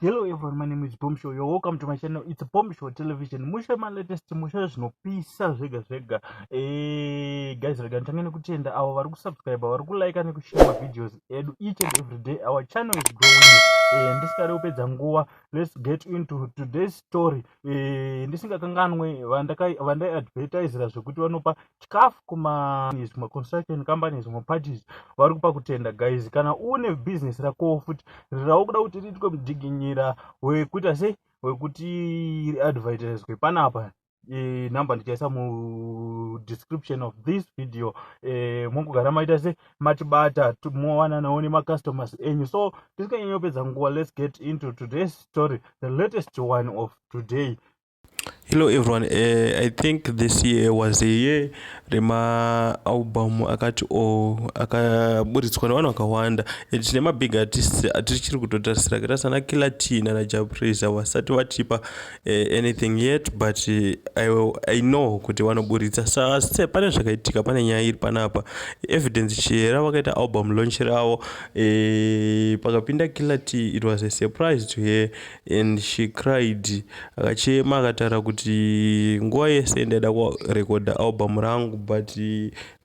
Hello everyone, my name is Bomb Show. You're welcome to my channel. It's Bomb Show Television. Mushe ma latest, mushe zvinopisa zvega zvega. Guys, rega nditange nekutenda avo vari kusubscribe, vari kulike nekushare ma videos edu each and every day. Our channel is growing. Ndisingade kupedza nguva, let's get into today's story. Ndisingakanganwe vandaiadvertisera zvekuti vanopa chikafu kuma construction companies, maparties vari kupa kutenda. Guys, kana une business rakowo futi raukuda kuti riitwe mudiginyira wekuita sei, wekuti riadvertiswe panapa, namba ndichaisa mudescription of this video. Mongogara maita se matibata, mowananawo nemacustomers enyu. So tisinganyanyopedza nguva, let's get into today's story, the latest one of today. Hello everyone. I think this year was a year remaalbum akati o akaburitswa nevanhu vakawanda, and tine mabig artists atichiri kutotarisira akaita sana Killer T nana Jah Prayzah vasati vatipa anything yet, but I know kuti vanoburitsa. Sa pane zvakaitika, pane nyaya iri panapa. Evidence Chihera vakaita album launch ravo, pakapinda Killer T. It was a surprise to her and she cried, akachema, akataura kuti nguva yese ndaida kurekodha album rangu, but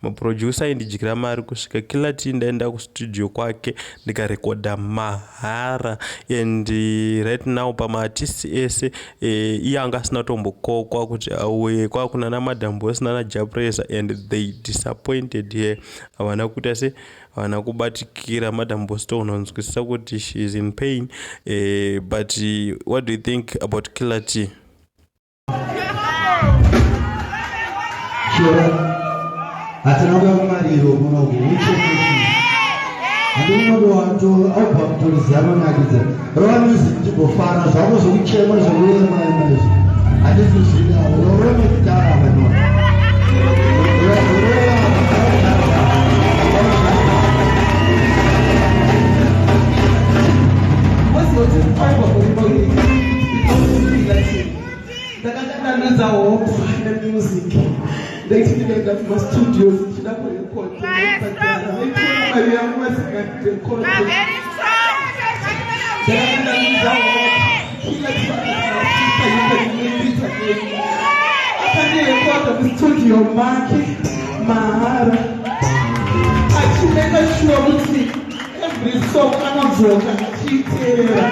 maproducer aindidyira mari kusvika Killer T ndaenda kustudio kwake ndikarekodha mahara. And right now pamaartist ese, iye anga asina tombokokwa kuti auye, kwakuna naMadam Boss nana Jah Prayzah, and they disappointed her. Havana kuita se havana kubatikira. Madam Boss tounonzwisisa kuti she is in pain, but what do you think about Killer T? Shora, hatina kuya kumariro munoku uchemechi handinodowato album toriziva ronakidza rova music timbofara zvako zvokuchema zvokuyema ema izvi handisi kuzvida. Rova negitara apa nyora. Ndakanga hope nemusic, ndaiti ndikaenda kumastudios ndichida kurekodha, ndaibhadhara, vaitora mari yangu vasingandirekodhe. Ndakanga hope. Killer T akandirekodha mustudio make mahara, achimeka sure kuti every song anodzoka achiiteerera.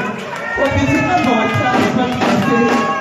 Wapiti abva watanga pamase.